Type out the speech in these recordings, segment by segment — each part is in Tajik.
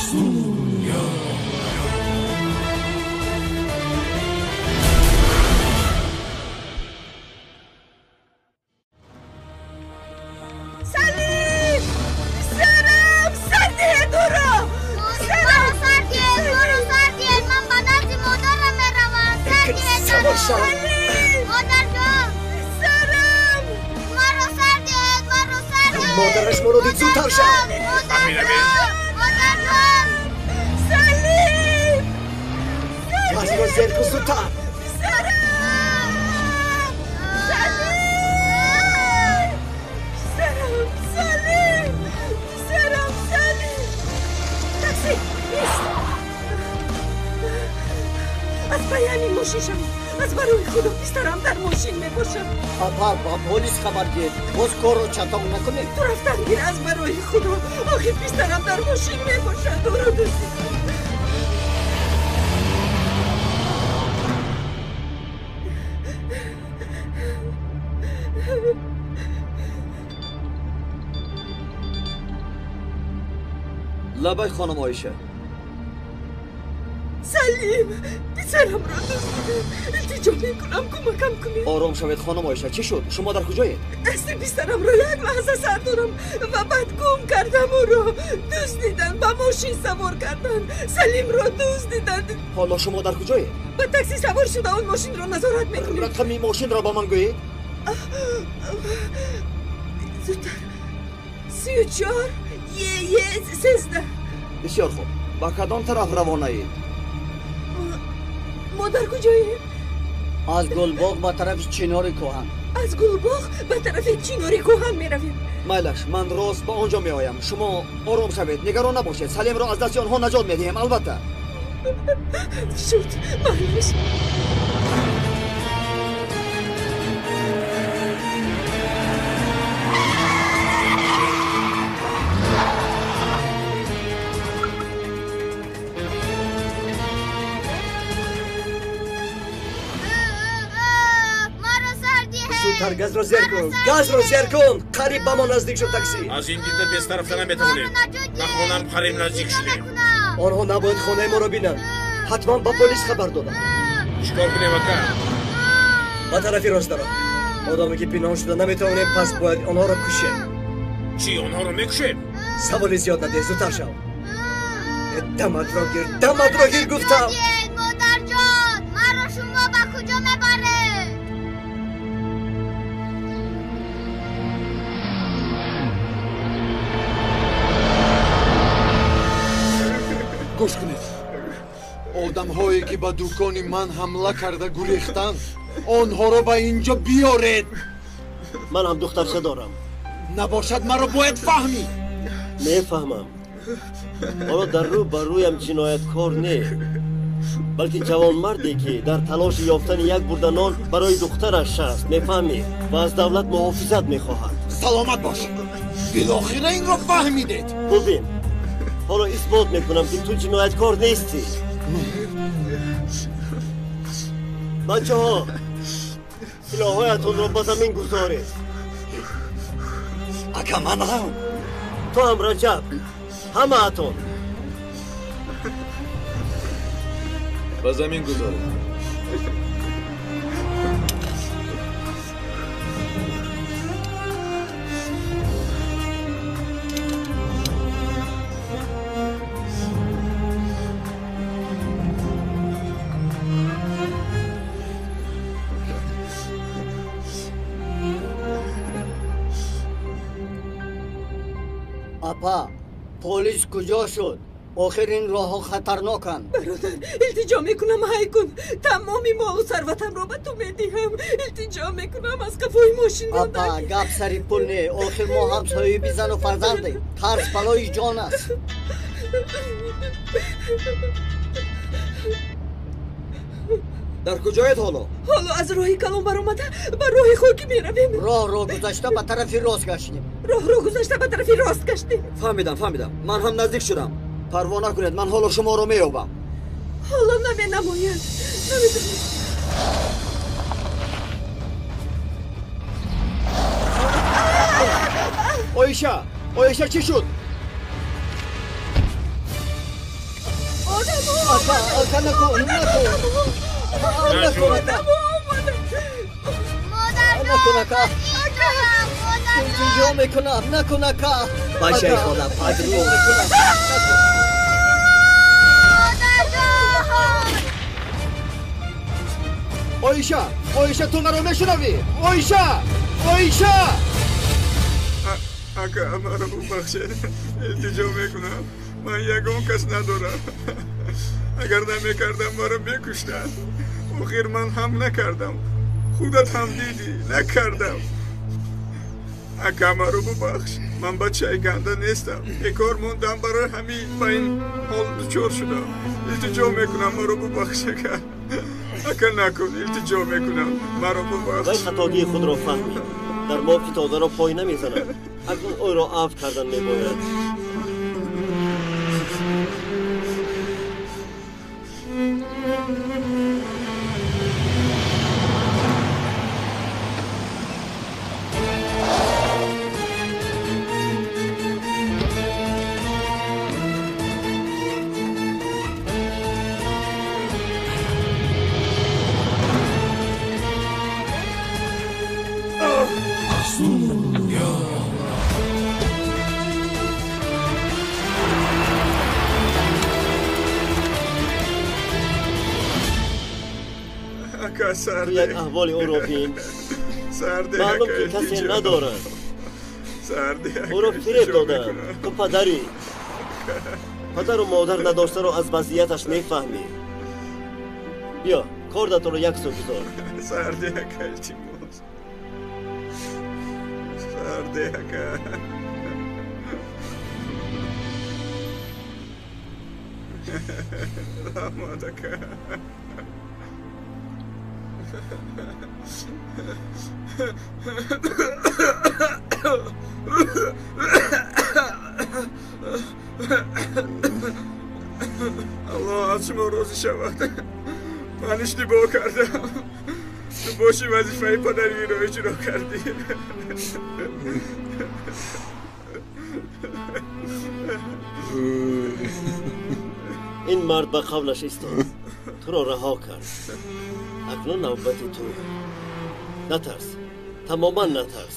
Студия. Салим! Писарам! Сардие дуро! Маро сардие! Маро сардие! Ман ба назди модарам меравам! Сардие дуро! Салим! Модарҷон! Писарам! Маро сардие! Маро сардие! Модараш моро дид, зудтар шав! Модарҷон! Модарҷон! Салим! Газро зер кун, зудтар! Писарам! Салим! Писарам! Салим! Писарам! Салим! Такси! Ист! Аз паями мошин шавед! Аз барои худо писарам дар мошин мебошад! Апа, ба полис хабар диҳед, боз корро чатоқ накунед. Ту рафтан гир, аз барои худо! Охир писарам дар мошин мебошад! Ӯро дуздиданд! Лабай, хонум Оиша. Салим! Писарамро дуздиданд! Илтиҷо мекунам, кӯмакам кунед! Ором шавед, хонум Оиша, чӣ шуд? Шумо дар куҷоед? Дасти писарамро як лаҳза сар дорам ва баъд гум кардам ӯро. Дуздиданд, ба мошин савор карданд. Салимро дуздиданд. Ҳоло шумо дар куҷоед? Ба такси савор шуда он мошинро назорат мекунем. Рақами мошинро ба ман гӯед. Зудтар. 34 Е 13. Бисёр хуб. Ба кадом тараф равонаед? Мо дар куҷоем? Аз Гулбоғ ба тарафи Чинори Кӯҳан. Аз Гулбоғ ба тарафи Чинори Кӯҳан меравем. Майлаш, ман рост ба он ҷо меоям. Шумо ором шавед, нигарон набошед. Салимро аз дасти онҳо наҷот медиҳем, албатта. Шуд, майлаш. Маро сардие! Зудтар газро зер кун, газро зер кун! Қариб ба мо наздик шуд такси. Аз ин дида тезтар рафта наметавонем. Ба хонаам қариб наздик шудем. Онҳо набояд хонаи моро бинанд. Ҳатман ба полис хабар додам. Чӣ кор кунем, ака? Ба тарафи рост даро. Одаме ки пинҳон шуда наметавонем, пас бояд онҳоро кушем. Чӣ, онҳоро мекушем? Саволи зиёд надеҳ, зудтар шав. Даматро гир, даматро гир гуфтам. Модарҷон, маро шумо ба куҷо мебаред? Гӯш кунед, одамҳое ки ба дукони ман ҳамла карда гурехтанд, онҳоро ба инҷо биёред. Ман ҳам духтарча дорам. Набошад, маро бояд фаҳмӣ. Мефаҳмам. Ҳоло дар рӯ ба рӯям ҷинояткор не, балки ҷавонмарде ки дар талоши ёфтани як бурда нон барои духтараш аст, мефаҳмӣ, ва аз давлат муҳофизат мехоҳад. Саломат бош, билохира инро фаҳмидед. Бубин, ҳоло исбот мекунам ки ту ҷинояткор нестӣ. Бачаҳо, силоҳҳоятонро ба замин гузоред. Ака, ман ҳам. Ту ҳам, Раҷаб, ҳамаатон. Ба замин гузоред. Апа, полис куҷо шуд? Охир ин роҳҳо хатарноканд. Бародар, илтиҷо мекунам, ҳай кун. Тамоми молу сарватамро ба ту медиҳам. Илтиҷо мекунам, аз қафои мошинро Апа, гап сари пул не. Охир мо ҳам соҳиби зану фарзандем. Тарс балои ҷон аст. Дар куҷоед ҳоло? Ҳоло аз роҳи калон баромада ба роҳи хокӣ меравем. Роҳро гузашта ба тарафи рост гаштем. Роҳро гузашта ба тарафи рост гаштем. Фаҳмидам, фаҳмидам. Ман ҳам наздик шудам. Парво накунед, ман ҳоло шуморо меёбам. Ҳоло наменамояд. Намедонам. Оиша, Оиша, чӣ шуд? Ака накун, накун. Накун, ака. Накун, ака. Илтиҷо мекунам, накун, ака. Бачаи хола, падру мекунам. Оиша, Оиша, ту маро мешунавӣ? Оиша, Оиша! Ака, маро бубахшед. Илтиҷо мекунам. Ман ягон кас надорам. Агар намекардам, маро мекуштанд. Охир ман ҳам накардам. Худат ҳам дидӣ, накардам. Ака, маро бубахш. Ман бачаи ганда нестам. Бекор мондам, барои ҳамин ба ин ҳол дучор шудам. Илтиҷо мекунам, маро бубахш, ака. Ака, накун, илтиҷо мекунам, маро бубахш. Вай хатогии худро фаҳмид. Дар мо фитодаро пой намезанад. Акнун ӯро афв кардан мебояд. Ту як аҳволи ӯро бин. Маълум ки касе надорад. Ӯро фиреб доданд. Ту падарӣ. Падару модар надоштаро аз вазъияташ мефаҳмӣ. Биё, кордатонро як сӯ гузор. Сарде, ака, илтимос. Сарде, ака. Раҳмат, ака. Аллоҳ аз шумо розӣ шавад. Ман иштибоҳ кардам. Ту боши вазифаи падариро иҷро кардӣ. Ин мард ба қавлаш истод. Туро раҳо кард. Акнун навбати ту. Натарс, тамоман натарс.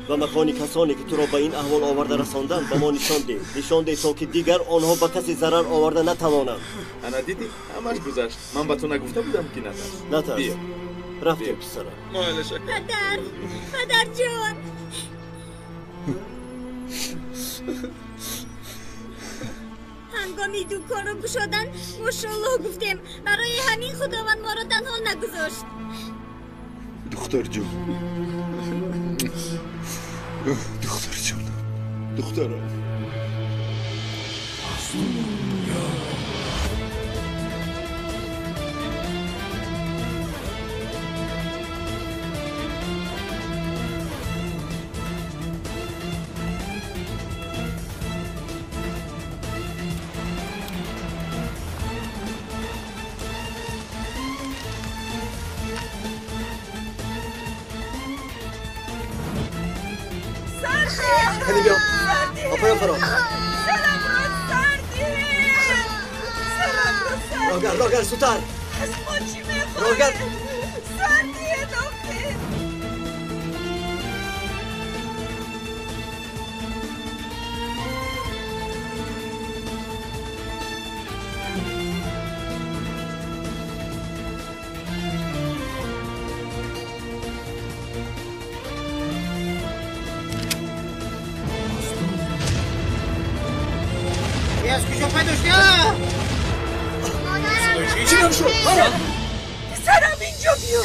Ба макони касоне ки туро ба ин аҳвол оварда расонданд ба мо нишон деҳ. Нишон деҳ то ки дигар онҳо ба касе зарар оварда натавонанд. Ана дидӣ, ҳамаш гузашт. Ман ба ту нагуфта будам ки натарс. Натарс. Рафтем, писарам. Падар, падарҷон. Ҳангоми дуконро кушодан мошоллоҳ гуфтем. Барои ҳамин Худованд моро танҳо нагузошт. Духтарҷон, духтарҷон, духтарам. Рогар, зудтар! Аз мо чӣ мехоҳед? Рогар! Сар диҳед, охир! Аз куҷо пайдо шудӣ? Писарам, инҷо биё.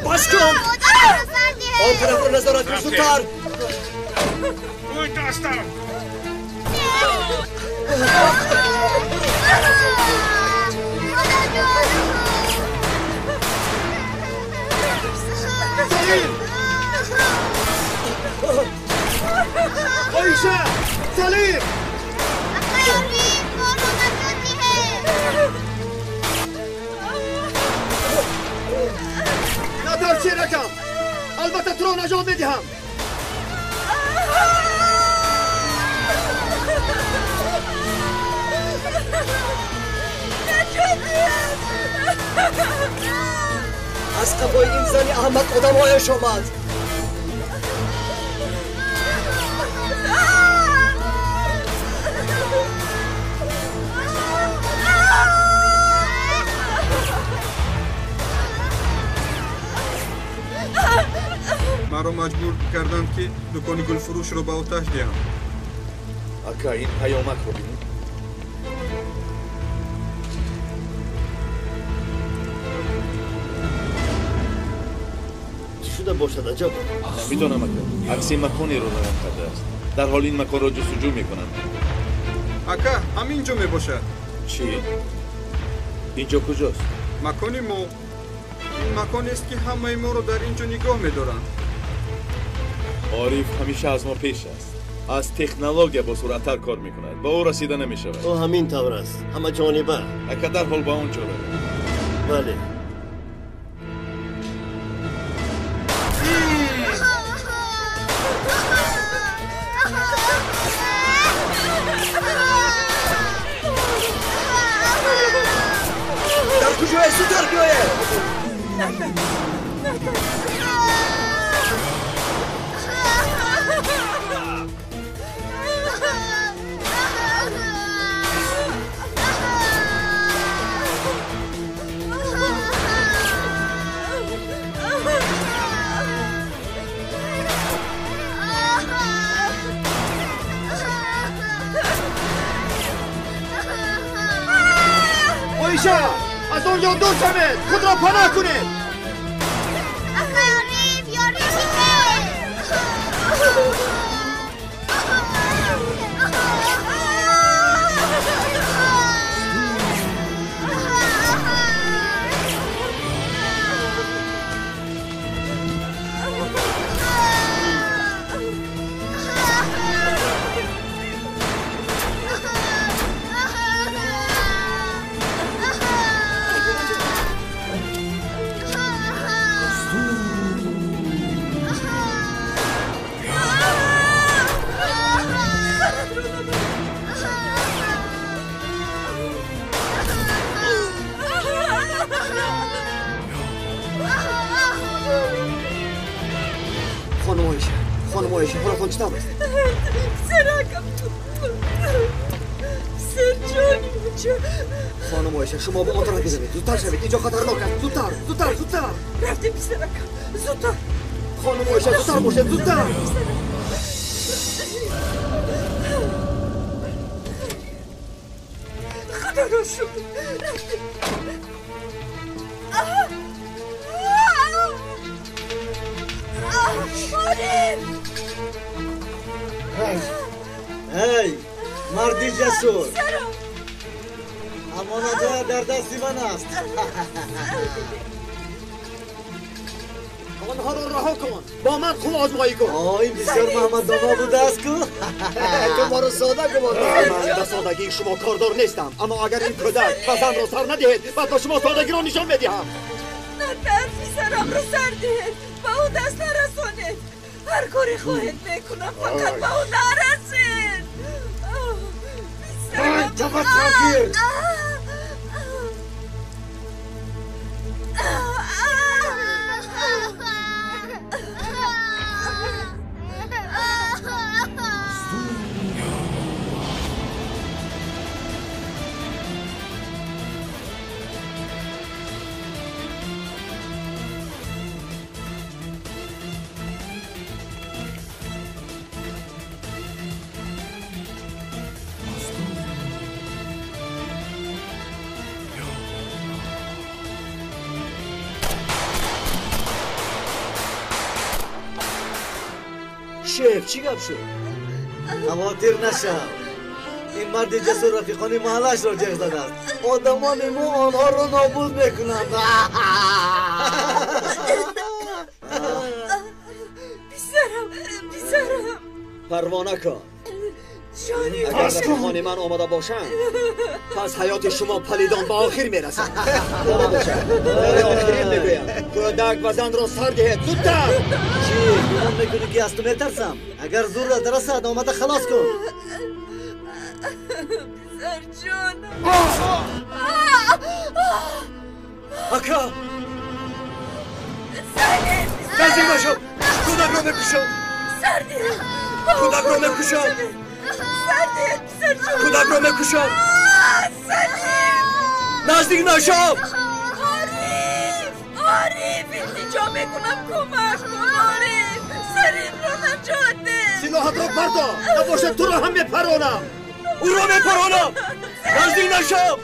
Бас кун! Он тарафро назорат кун, зудтар! Салим! Оиша! Салим! Натарс, шеракам! Албатта туро наҷот медиҳам! Зани аҳмақ одамҳояш омад. Маро маҷбур карданд, ки дукони гулфурӯшро ба оташ диҳам. Ака, ин паёмакро бинед. Чӣ шуда бошад, аҷаб? Намедонам, ака. Акси маконеро равон кардааст. Дарҳол ин маконро ҷустуҷӯ мекунам. Ака, ҳамин ҷо мебошад. Чӣ? Ин ҷо куҷост? Макони мо. Ин маконест, ки ҳамаи моро дар ин ҷо нигоҳ медоранд. Ориф ҳамеша аз мо пеш аст. Аз технология бо суръаттар кор мекунад. Ба ӯ расида намешавад. Ӯ ҳамин тавр аст, ҳамаҷониба. Ака, дарҳол ба он ҷо равед. Бале. Дар куҷое? Зудтар биёед! Оиша, аз он ҷо дур шавед, худро паноҳ кунед. Акай Ориф, ёрӣ диҳед! Хонум Оиша, хонум Оиша, ҳолатон чӣ тавр аст? Писаракам, писарҷони бача. Хонум Оиша, шумо ба он тараф бизанед, зудтар шавед, ин ҷо хатарнок аст. Зудтар, зудтар, зудтар. Рафтем, писаракам, зудтар. Хонум Оиша, зудтар бошед, зудтар. Худоро шукр, рафтем. Ориф! Эй, марди ҷасур! Писарам! Амонатҳоя дар дасти ман аст. Онҳоро раҳо кун, бо ман хуб озмоӣ кун. О, ин бисёр Маҳмаддоно будааст ку. Ту моро сода гумон Ман ба содагии шумо кордор нестам, аммо агар ин кӯдак ва занро сар надиҳед, баъд ба шумо содагиро нишон медиҳам. Натарс, писарамро сар диҳед, ба ӯ даст нарасонед. Ҳар коре хоҳед мекунам, фақат ба ӯ нарасед. Таваққаф! Шеф, чӣ гап шуд? Хавотир нашав. Ин марди ҷасур рафиқони маҳаллаашро ҷеғ задааст. Одамони мо онҳоро нобуд мекунанд. Писарам, писарам. Парво накун. ҷони Агар рафиқони ман омода бошанд, пас ҳаёти шумо палидон ба охир мерасад. Бошад. Бори охирин мегӯям. Кӯдак ва занро сар диҳед, зудтар! Чӣ, гумон мекунӣ, ки аз ту метарсам? Агар зуррат расад, омада халос кун. Писарҷонам. Ака! Салим! Наздик нашав! Кӯдакро мекушам! Сардиҳед! Кӯдакро мекушам! Сардиҳед, писарҷон! Кӯдакро мекушам! Салим! Наздик нашав! Ориф! Ориф! Илтиҷо мекунам, кӯмак кун, Ориф! Салимро наҷот деҳ! Силоҳатро бардор! Набошад туро ҳам мепаронам! Ӯро мепаронам! Наздик нашав!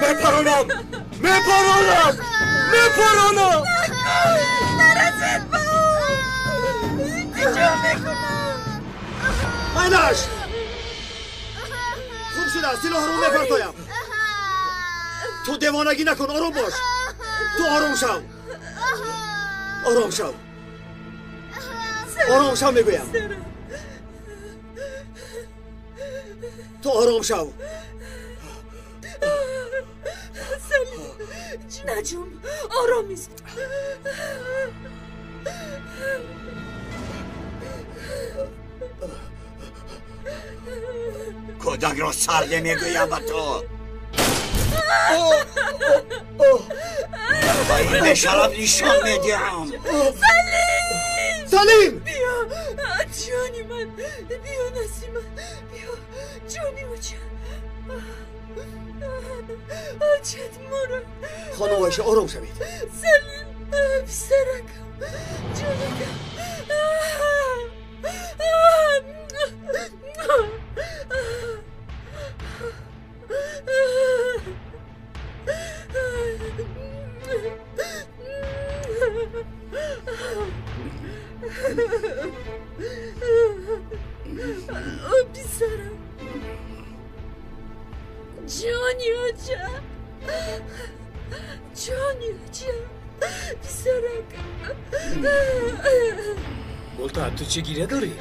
Мепаронам! Мепаронам! Мепаронам! Нарасед ба ӯ! Илтиҷо мекунам! Майлаш! Хуб шудааст, силоҳро мепартоям! Ту девонагӣ накун, ором бош! Ту ором шав! Ором шав! Ором шав мегӯям! Ту ором шав! Салим, наҷум, ором ист. Кӯдакро сарде мегӯям ба ту. Ба ин бешараф нишон медиҳам. Салим! Салим! Биё, ҷони ман, биё, Насима, биё, ҷони оча. Очат мурад. Хонум Оиша, ором шавед. Салим, писаракам, ҷонакам. Писарам, ҷони оча, ҷони оча, писаракам. Болта, ту чӣ гиря дорӣ?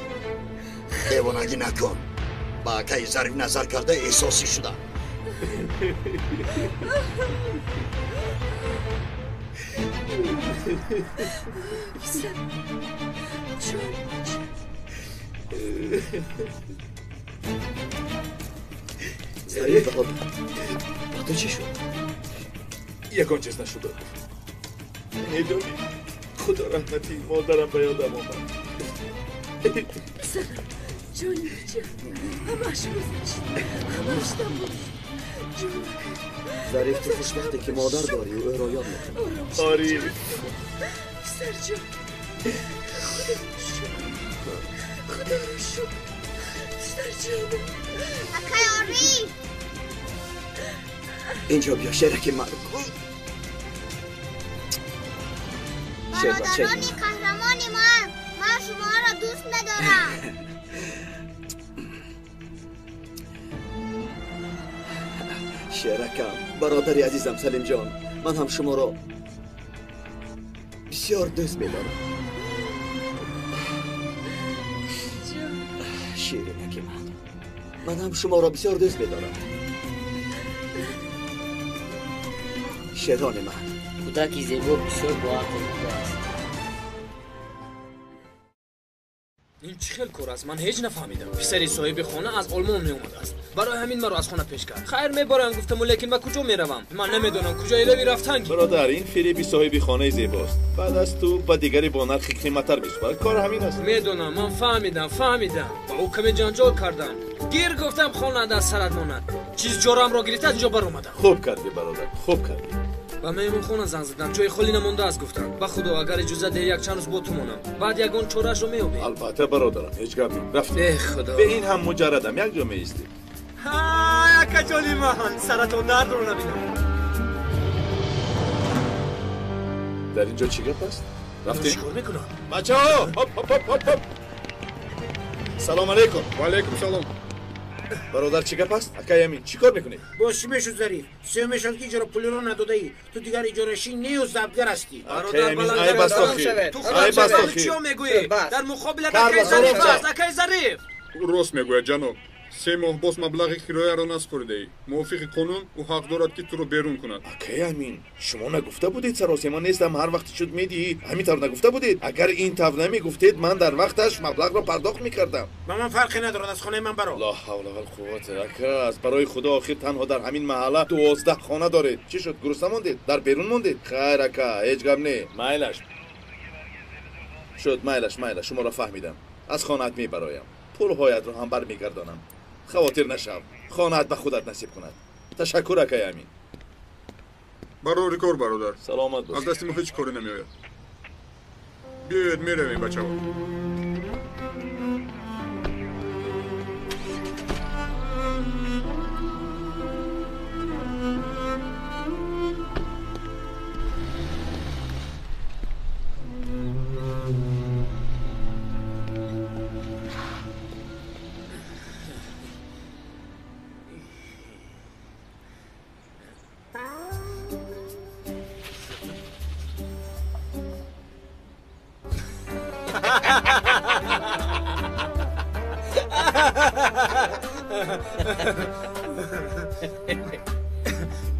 Девонагӣ накун. Ба акаи Зариф назар карда эҳсосӣ шудам. Писарам, ҷони оча. Зариф, ба ту чӣ шуд? Ягон чиз нашуда. Медонӣ, худо раҳматӣ, модарам ба ёдам омад. Писарам, ҷони оча, ҳамааш гузашт, ҳамааш тамом шуд. Ҷонакам. Зариф, ту хушбахте ки модар дорӣ, ӯро ёд мекунӣ. Ориф. Писарҷон, худоро шукр, худоро шукр, писарҷонам. Акай Ориф! Инҷо биё, шераки ман. Бародарони қаҳрамони ман, ман шуморо дӯст медорам. Шеракам, бародари азизам Салимҷон, ман ҳам шуморо бисёр дӯст медорам. Ширинаки ман, ман ҳам шуморо бисёр дӯст медорам. Шерони ман. Кӯдаки зебо бисёр боақл будааст. Ин чӣ хел кор аст? Ман ҳеҷ нафаҳмидам. Писари соҳиби хона аз Олмон меомадааст. Барои ҳамин маро аз хона пеш кард. Хайр, мебарам гуфтаму, лекин ба куҷо меравам? Ман намедонам куҷо илави рафтанги. Бародар, ин фиреби соҳиби хонаи зебост. Баъд аз ту ба дигаре бо нархи қиматтар месупорад. Кор ҳамин аст. Медонам, ман фаҳмидам, фаҳмидам. Ба ӯ каме ҷанҷол кардам. Гир гуфтам хона аз сарат монад. Чиз ҷорамро гирифта аз инҷо баромадам. Хуб кардӣ, бародар, хуб кардӣ. Ба меҳмонхона занг задам, ҷои холӣ намондааст гуфтанд. Ба худо, агар иҷозат диҳӣ як чанд рӯз бо ту монам, баъд ягон чораашро меёбем. Албатта, бародарам, ҳеҷ гап не. Рафтем. Э худо, ба ин ҳам муҷаррадам, як ҷо меистем. Ҳа, акаҷони ман, саратон дардро набинам. Дар ин ҷо чӣ гап аст? Рафтем. Чӣ кор мекунам? Бачаҳо, ҳоп ҳоп ҳоп ҳоп ҳоп. Салом алейкум. Ва алейкум салом. Бародар, чӣ гап аст? Акай Амин, чӣ кор мекунед? Боз чӣ мешуд, Зариф? Се мешуд ки иҷора пулиро надодаӣ. Ту дигар иҷорашин нею забтгар ҳастӣ. Акай Амин, айб аст охир. Ту Айб аст охир. чиё мегӯӣ? Дар муқобилат акай Зариф аст, акай Зариф. Рост мегӯяд, ҷаноб. 3 моҳ боз маблағи кирояро наспоридаӣ. Мувофиқи қонун ӯ ҳақ дорад ки туро берун кунад. Акай Амин, шумо нагуфта будед саросема нестам, ҳар вақт шуд медиҳӣ. Ҳамин тавр нагуфта будед? Агар ин тавр намегуфтед, ман дар вақташ маблағро пардохт мекардам. Ба ман фарқе надорад, аз хонаи ман баро. Ла ҳавла вал қуввата. Ака, аз барои худо охир танҳо дар ҳамин маҳалла 12 хона доред. Чӣ шуд, гурусна мондед? Дар берун мондед? Хайр, ака, ҳеҷ гап не. Майлаш. Шуд, майлаш, майлаш, шуморо фаҳмидам. Аз хонаат мебароям. Пулҳоятро ҳам бармегардонам. Хавотир нашав. Хонаат ба худат насиб кунад. Ташаккур, акай Амин. Барори кор, бародар. Саломат бош. Аз дасти мо ҳеҷ коре намеояд. Биёед, меравем, бачаҳо.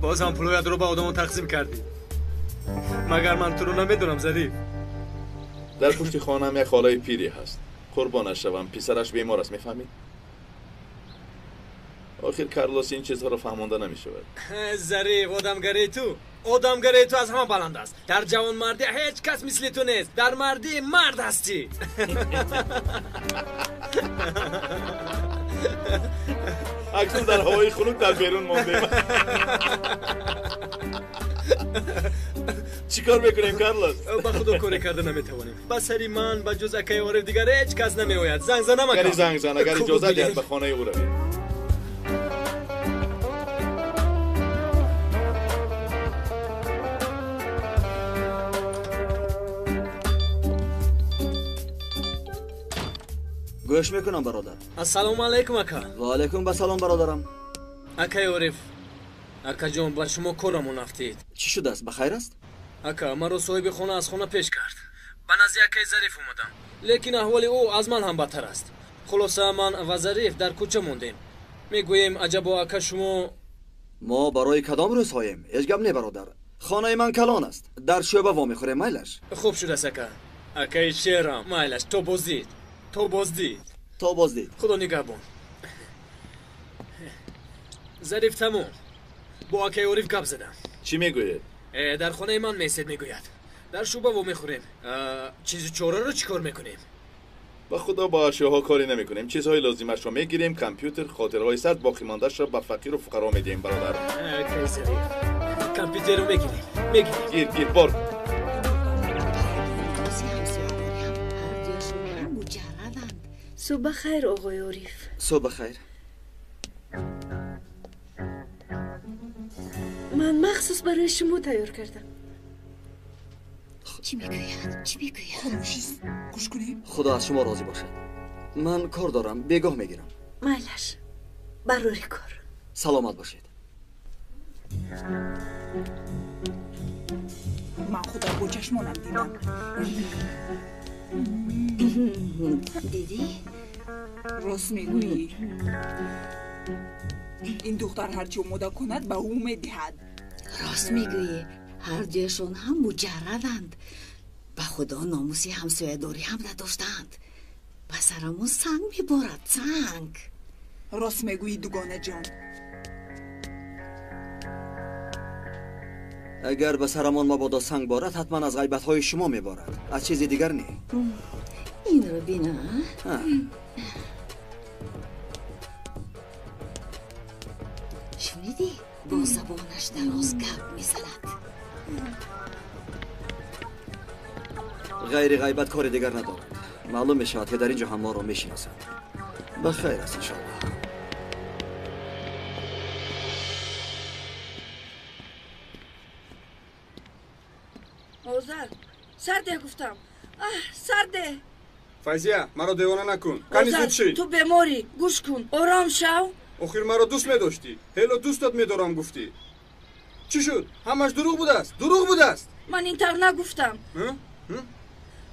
Боз ҳам пулҳоятро ба одамон тақсим кардӣ. Магар ман туро намедонам, Зариф? Дар пушти хонаам як холаи пире ҳаст. Қурбонаш шавам, писараш бемор аст, мефаҳмӣ? Охир Карлос ин чизҳоро фаҳмонда намешавад. Зариф, одамгарии ту аз ҳама баланд аст. Дар ҷавонмардӣ ҳеҷ кас мисли ту нест. Дар мардӣ мард ҳастӣ. Акнун дар ҳавои хунук дар берун мондем. Чӣ кор мекунем, Карлос? Ба худо коре карда наметавонем. Ба сари ман ба ҷуз акаи Ориф дигар ҳеҷ кас намеояд. Занг занам, ака. Гари занг зан, агар иҷозат диҳад ба хонаи ӯ равем. Гӯш мекунам, бародар. Ассалому алайкум, ака. Ва алайкум басалом, бародарам. Акаи Ориф, акаҷон, ба шумо корамон афтид. Чӣ шудааст? Ба хайр аст? Ака, маро соҳиби хона аз хона пеш кард. Ба назди акаи Зариф омадам, лекин аҳволи ӯ аз ман ҳам бадтар аст. Хулоса, ман ва Зариф дар кӯча мондем. Мегӯем, аҷабо, ака, шумо мо барои кадом рӯзҳоем? Ҳеҷ гап не, бародар. Хонаи ман калон аст. Дар шӯъба вомехӯрем, майлаш? Хуб шудааст, ака. Акаи шерам, майлаш, то боздид. То боздид. То боздид. Худо нигаҳбон. Зариф, тамом. Бо акаи Ориф гап задам. Чӣ мегӯяд? Дар хонаи ман месед, мегӯяд. Дар шӯъба вомехӯрем. Чизу чораро чӣ кор мекунем? Ба худо бо ашёҳо коре намекунем. Чизҳои лозимашро мегирем, компютер, хотираҳои сард боқимондаашро ба фақиру фуқаро медиҳем, бародар. Акаи Зариф, компютерро мегирем. Мегирем. Гир, гир, бор. Субҳ бахайр, оғои Ориф. Субҳ бахайр. Ман махсус барои шумо тайёр кардам. Чӣ мегӯяд? Чӣ мегӯяд? Хомӯшист. Гӯш кунем. Худо аз шумо розӣ бошад. Ман кор дорам, бегоҳ мегирам. Майлаш, барори кор. Саломат бошед. Ман худам бо чашмонам дидам. Дидӣ? Рост мегӯӣ. Ин духтар ҳарчи омода кунад, ба ӯ медиҳад. Рост мегӯӣ. Ҳар дуяшон ҳам муҷарраданд. Ба худо номуси ҳамсоядорӣ ҳам надоштаанд. Ба сарамон санг меборад, санг. Рост мегӯӣ, дугонаҷон. Агар ба сарамон мабодо санг борад, ҳатман аз ғайбатҳои шумо меборад. Аз чизи дигар не. Инро бина. Шунидӣ? Бо забонаш дароз гап мезанад. Ғайри ғайбат кори дигар надорад. Маълум мешавад, ки дар ин ҷо ҳам моро мешиносанд. Ба хайр аст, иншоаллоҳ. Озар, сарде гуфтам. Аҳ, сарде. Файзия, маро девона накун. Кани зуд шӣ. Ту беморӣ, гӯш кун, ором шав. Охир маро дӯст медоштӣ. Ҳело дӯстат медорам гуфтӣ. Чӣ шуд? Ҳамаш дурӯғ будааст. Дурӯғ будааст. Ман ин тавр нагуфтам.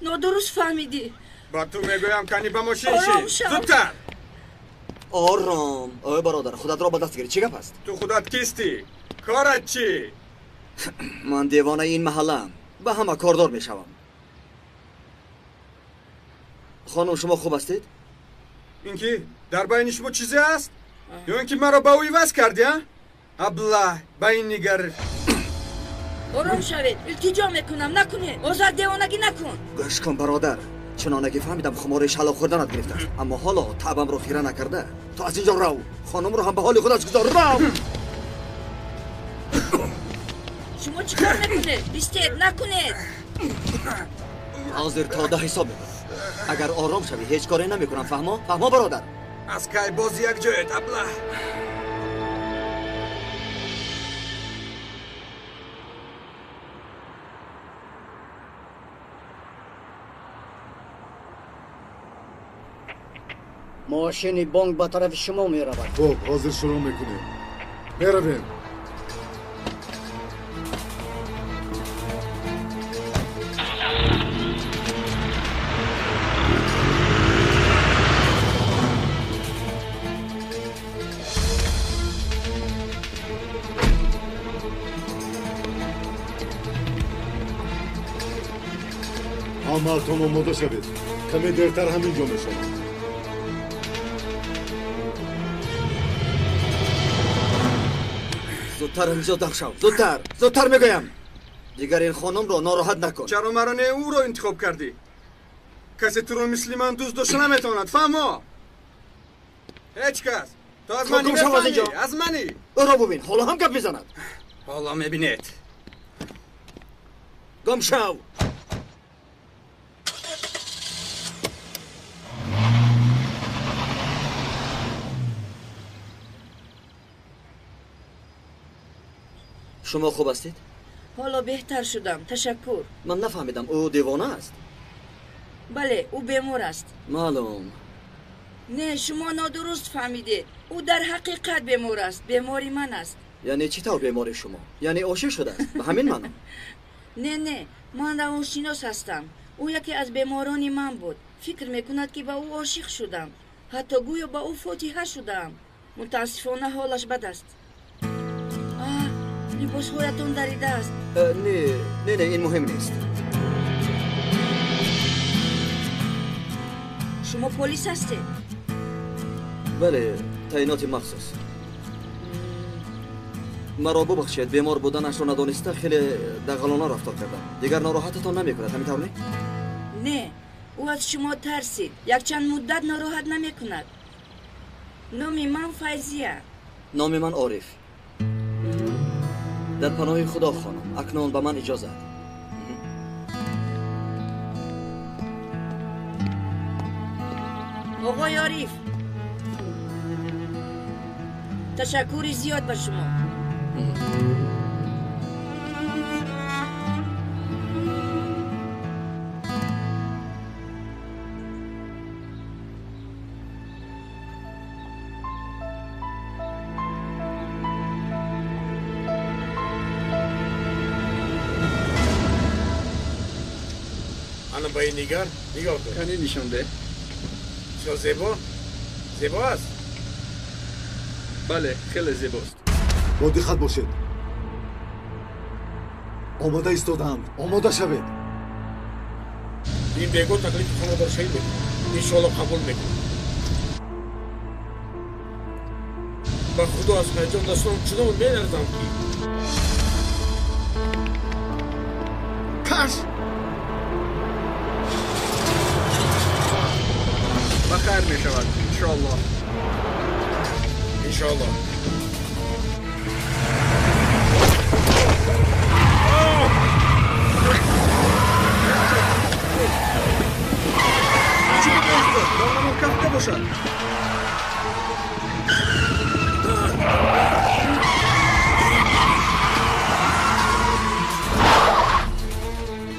Нодуруст фаҳмидӣ. Ба ту мегӯям, кани ба мошин шӣ. Зудтар. Ором. Ой, бародар, худатро ба даст гир. Чӣ гап аст? Ту худат кистӣ? Корат чӣ? Ман девонаи ин маҳаллаам. Ба ҳама кордор мешавам. Хонум, шумо хуб ҳастед? Ин ки дар байни шумо чизе аст? Ё ин ки маро ба ӯ иваз кардӣ, а? Аблаҳ, ба ин нигар. Ором шавед, илтиҷо мекунам, накунед. Озар, девонагӣ накун. Гӯш кун, бародар. Чуноне ки фаҳмидам, хумори шалоқ хӯрданат гирифтааст. Аммо ҳоло таъбамро хира накарда, ту аз инҷо рав. Хонумро ҳам ба ҳоли худаш гузор. Рав! Шумо чӣ кор мекунед? Истед, накунед. Ҳозир то 10 ҳисоб мекунам. Агар ором шавӣ, ҳеҷ коре намекунам. Фаҳмо? Фаҳмо, бародар? Аз кай боз як ҷоед, аблаҳ? Мошини бонк ба тарафи шумо меравад. Хуб, ҳозир шурӯъ мекунем. Меравем. Ҳамаатон омода шавед. Каме дертар ҳамин ҷо мешавад. Зудтар инҷо дар шав. Зудтар, зудтар мегӯям. Дигар ин хонумро нороҳат накун. Чаро маро не ӯро интихоб кардӣ? Касе туро мисли ман дӯст дошта наметавонад, фаҳмо? Ҳеҷ кас. Ту аз мани мефаҳмӣ, аз мани. Ӯро бубин, ҳоло ҳам гап мезанад. Ҳоло мебинед. Гум шав. Шумо хуб ҳастед? Ҳоло беҳтар шудам, ташаккур. Ман нафаҳмидам, ӯ девона аст? Бале, ӯ бемор аст. Маълум. Не, шумо нодуруст фаҳмидед. Ӯ дар ҳақиқат бемор аст, бемори ман аст. Яъне чӣ тавр бемори шумо? Яъне ошиқ шудааст? Ба ҳамин маъно? Не, не, ман равоншинос ҳастам. Ӯ яке аз беморони ман буд. Фикр мекунад, ки ба ӯ ошиқ шудам. Ҳатто гӯё ба ӯ фотиҳа шудаам. Мутаассифона, ҳолаш бад аст. Либосҳоятон даридааст. Не, не, не, ин муҳим нест. Шумо полис ҳастед? Бале, таъиноти махсус. Маро бубахшед, бемор буданашро надониста хеле дағалона рафтор кардам. Дигар нороҳататон намекунад, ҳамин тавр не? Не, ӯ аз шумо тарсид. Якчанд муддат нороҳат намекунад. Номи ман Файзия. Номи ман Ориф. Дар паноҳи Худо, хонум. Акнун ба ман иҷозат. Оғои Ориф, ташаккури зиёд ба шумо. Ана ба ин нигар, нигоҳ кун. Кани нишон деҳ. Бисёр зебо? Зебо аст? Бале, хеле зебост. Бо диққат бошед. Омода истодаанд. Омода шавед. Ин бего таклифи хонадоршавӣ мекунад. Иншоалло қабул мекунад. Ба Худо аз ҳаяҷон дастонам чунон меларзам, ки каш! Ба хайр мешавад, иншоалло. Иншоалло. Чӣ бикунад? Донамон кафта бошад.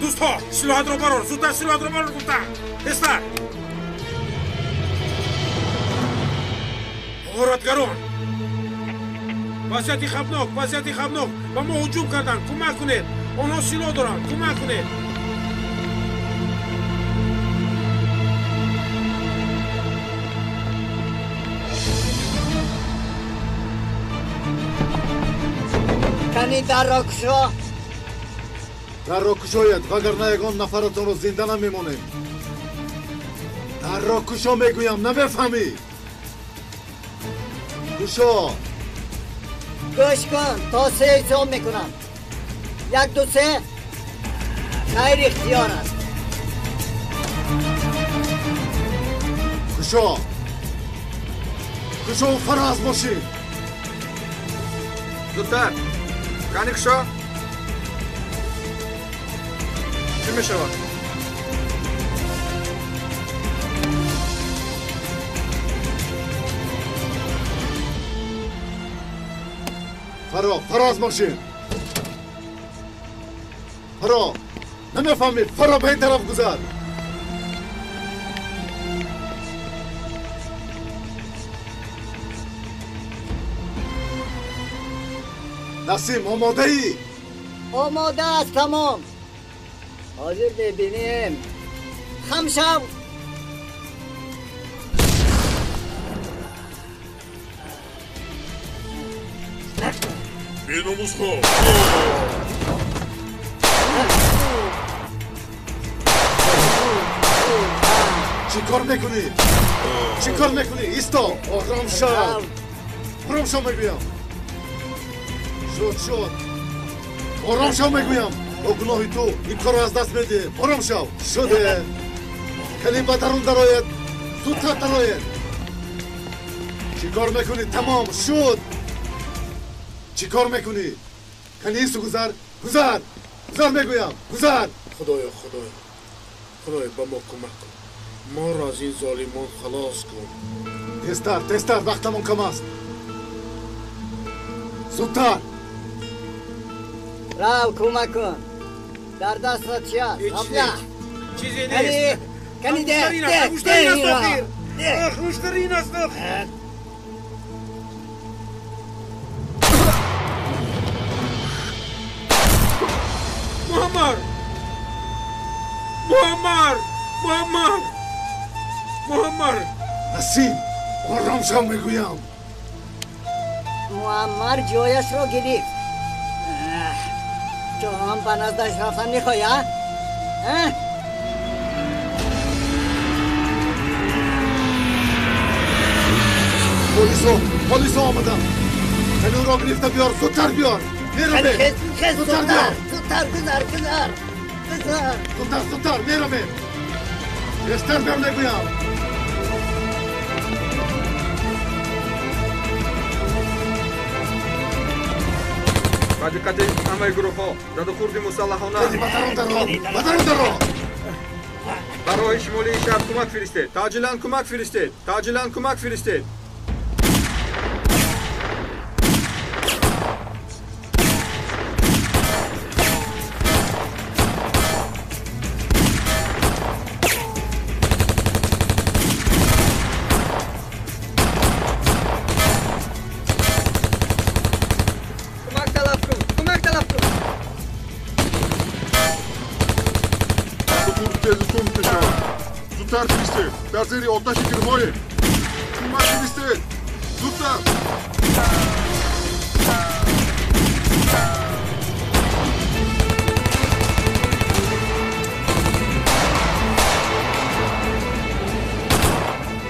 Дӯстҳо, силоҳатро барор, зудтар силоҳатро барор гуфтам. Тезтар. Ғоратгарон! Вазъияти хавфнок, вазъияти хавфнок! Ба мо ҳуҷум карданд, кӯмак кунед! Онҳо силоҳ доранд, кӯмак кунед! Кани дарро кушо! Дарро кушояд, вагарна ягон нафаратонро зинда намемонем. Дарро кушо мегӯям, намефаҳмӣ? Кушо! Гӯш кун, то 3 ҳисоб мекунам. 1 2 3. Хайр ихтиёр аст. Кушо! Кушо фаро аз мошин! Зудтар! Кани кушо? Чӣ мешавад? Фаро, фаро аз мошин! Фаро! Намефаҳмӣ? Фаро ба ин тараф гузар! Насим, омодаӣ? Омода аст, тамом. Ҳозир мебинем. Хам шав! Беномусҳо! Чӣ кор мекунӣ? Чӣ кор мекунӣ? Исто! Ором шав! Ором шав мегӯям! Шуд, шуд! Ором шав мегӯям! Бо гуноҳи ту ин корро аз даст медиҳем. Ором шав! Шуде! Калим ба дарун дарояд! Зудтар дарояд! Чӣ кор мекунӣ? Тамом! Шуд! Чӣ кор мекунӣ? Кани ису гузар! Гузар! Гузар мегӯям! Гузар! Худоё, Худоё! Худоё, ба мо кӯмак кун. Моро аз ин золимон халос кун. Тезтар, тезтар, вақтамон кам аст. Зудтар! Рав, кӯмак кун. Дар дастат чи аст? Абла! Чизе нест. Кани деҳ, деҳ, деҳ инро. Хуштарин аст охир. Муаммар! Муаммар! Муаммар! Муаммар! Насим, ором шав мегӯям. Муаммар ҷояшро гирифт. Ту ҳам ба наздаш рафтан мехоҳӣ, а? Полисо, полисо омадам. Кани ӯро гирифта биёр, зудтар биёр. Меравем. Зудтар биёр. Зудтар, гузар, гузар. Гузар. Зудтар, зудтар, меравем. Тезтар биёр мегӯям. Ба диққати ҳамаи гурӯҳҳо, задухӯрди мусаллаҳона. Ба дарун даро! Ба дарун даро! Ба роҳи шимолии шаҳр кӯмак фиристед. Таъҷилан кӯмак фиристед. Таъҷилан кӯмак фиристед. Дар зери оташи тирҳоем. Кӯмак фиристед. Зудтар!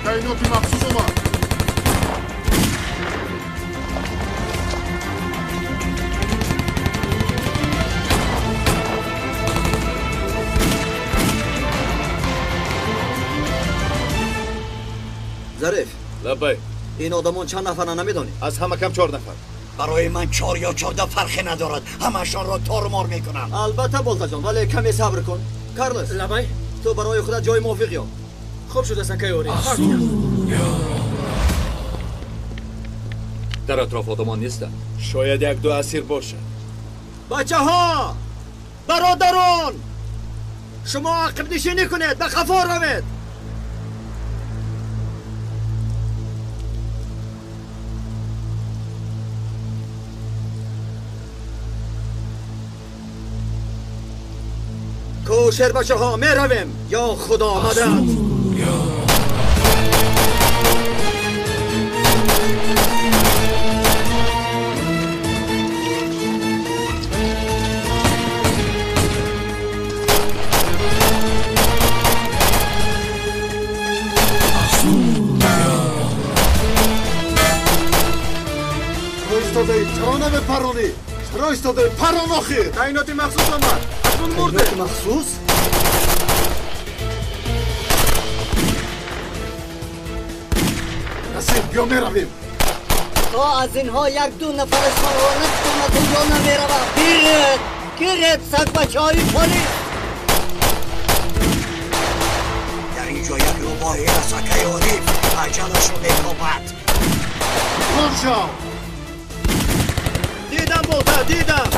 Таъиноти махсус омад. Зариф. Лаббай. Ин одамон чанд нафаранд намедонӣ? Аз ҳама кам 4 нафар. Барои ман 4 ё 14 фарқе надорад. Ҳамашонро тормор мекунам. Албатта Болтаҷон, вале каме сабр кун. Карлос. Лаббай. Ту барои худат ҷои мувофиқ ёб. Хуб шуд, акаи Ориф. Дар атроф одамон нестанд. Шояд 1-2 асир бошад. Бачаҳо! Бародарон! Шумо ақибнишинӣ кунед, ба қафо равед. کوشر بچه ها میرویم. یا خدا مدد. Чаро намепаронӣ? Чаро истодаӣ? Парон охир! Таъиноти махсус омад. Акнун мурде. Таъиноти махсус? Насиб, биё меравем. То аз инҳо як-ду нафарашонро накунад, онҷо намеравам. Гиред, гиред, сагбачаҳои полис! Дар ин ҷо як рӯбоҳе аст, акаи Ориф. Аҷалашро мекобад. Ором шав! Дидам, болта, дидам!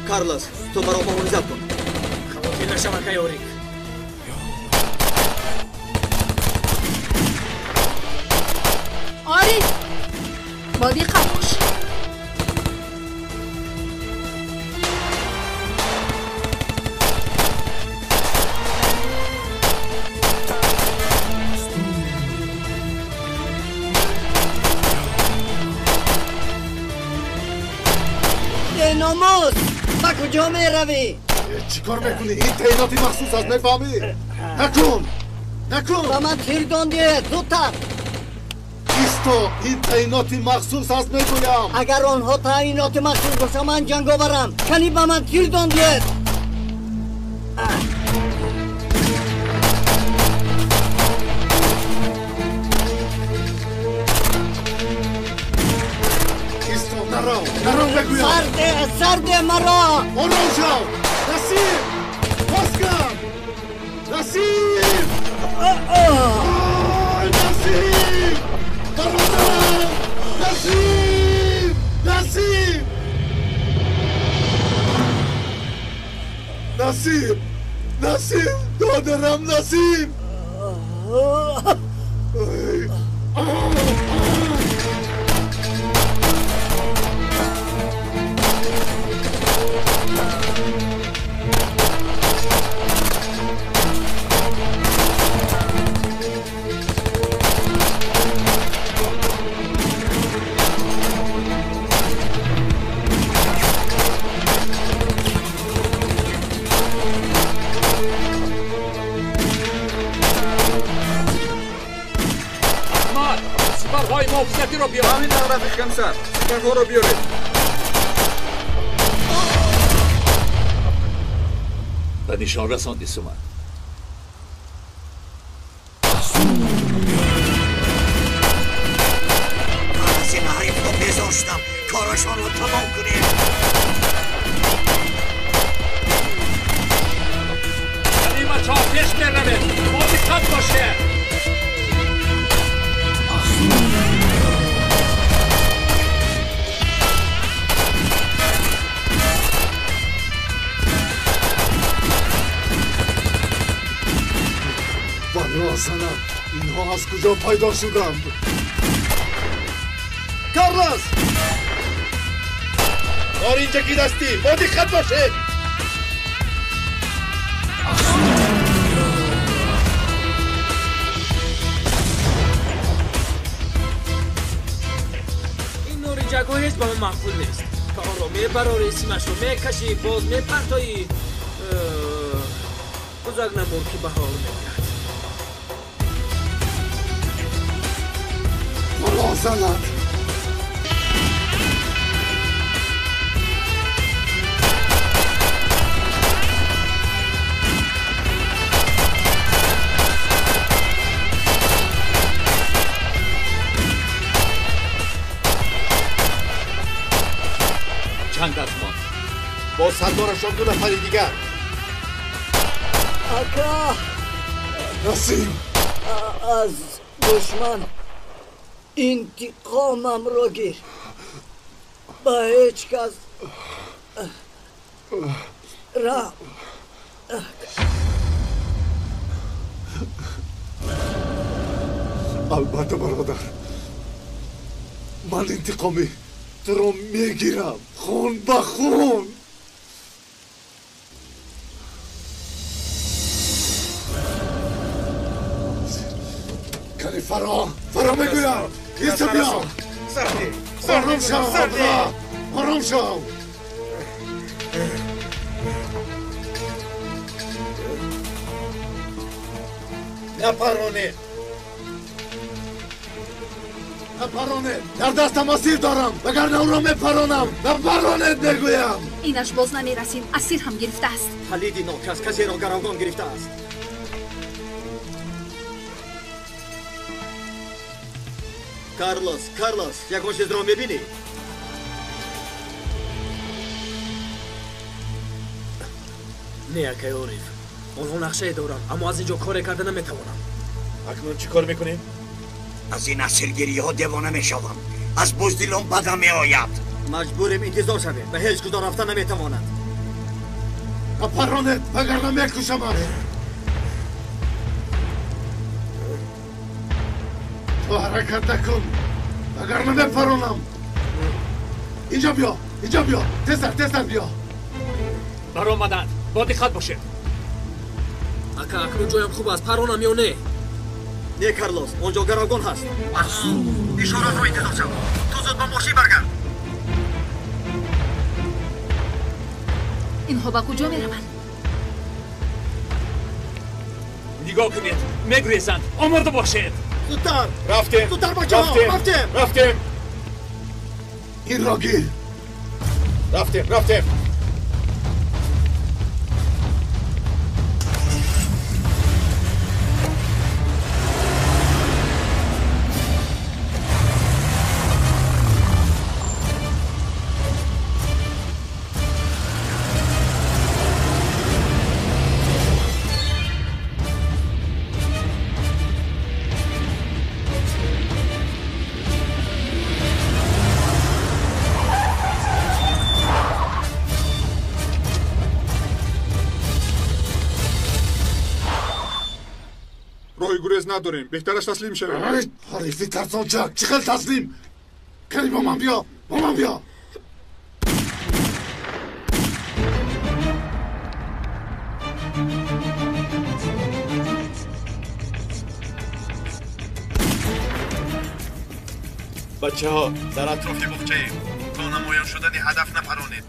Карлос, ту маро муҳофизат кун. Хавотир нашав, акаи Орик. Орик, бо диққат бош. Беномус! Ба куҷо меравӣ? Чӣ кор мекунӣ? Ин таъиноти махсус аст, мефаҳмӣ? Накун! Накун! Ба ман тирдон диҳед, зудтар! Исто, ин таъиноти махсус аст, мегӯям! Агар онҳо таъиноти махсус бошанд, ман ҷанговарам. Кани ба ман тирдон диҳед! Исто, нарав! Нарав, мегӯям! Сарде, сарде маро! Ором шав! Насиб! Боз кун! Насиб! Ой, Насиб! Бародарам! Насиб! Насиб! Насиб! Насиб! Додарам, Насиб! Ой. Сипарҳои муҳофизатиро биёр. Ҳамин тавр, рафиқ комиссар. Сипарҳоро биёред. Ба нишон расонди, Суман. Ман аз ин ҳарифҳо безор шудам. Корашонро тамом кунем. Ганиматҳо пеш меравед. Бо диққат бошед. Бало занад, инҳо аз куҷо пайдо шуданд? Карлос! Норинҷаки дастӣ, бо диққат бошед! Ин норинҷакҳо ҳеҷ ба ман маъқул нест. Та онро мебарорӣ, симашро мекашӣ, боз мепартоӣ. Бузак намур, ки баҳор меояд. Бало занад! Чанд аз мо? Бо сардорашон ду нафари дигар. Ака! Насиб! Аз душман интиқомамро гир. Ба ҳеҷ кас раҳм Албатта, бародар, ман интиқоми туро мегирам, хун ба хун. Фаро, фаро мегӯям. Иста биё. Ором шав, ором шав. Напаронед. Напаронед. Дар дастам асир дорам. Вагарна ӯро мепаронам. Напаронед мегӯям. Инаш боз намерасид. Асир ҳам гирифтааст. Палиди нокас касеро гаравгон гирифтааст. Карлос, Карлос, ягон чизро мебинӣ? Не, акай Ориф. Онҳо нақшае доранд, аммо аз ин ҷо коре карда наметавонам. Акнун чӣ кор мекунем? Аз ин асиргириҳо девона мешавам. Аз буздилон бадам меояд. Маҷбурем интизор шавем ва ҳеҷ куҷо рафта наметавонад. Напаронед, вагарна мекушамаш. Ту ҳаракат накун, вагарна мепаронам. Инҷо биё, инҷо биё, тезтар, тезтар биё. Баромаданд, бо диққат бошед. Ака, акнун ҷоям хуб аст, паронам ё не? Не, Карлос, он ҷо гаравгон ҳаст. Ишоратро интизор шав. Ту зуд ба мошин баргард. Инҳо ба куҷо мераванд? Нигоҳ кунед, мегурезанд. Омода бошед. Зудтар! Рафтем! Зудтар, бачаҳо! Рафтем! Рафтем! Инро гир! Рафтем, рафтем! Надорем, беҳтараш таслим шавем. Ҳарифи тарсончак, чӣ хел таслим? Кани бо ман биё, бо ман биё. Бачаҳо, дар атрофи буғчаем. То намоён шудани ҳадаф напаронед.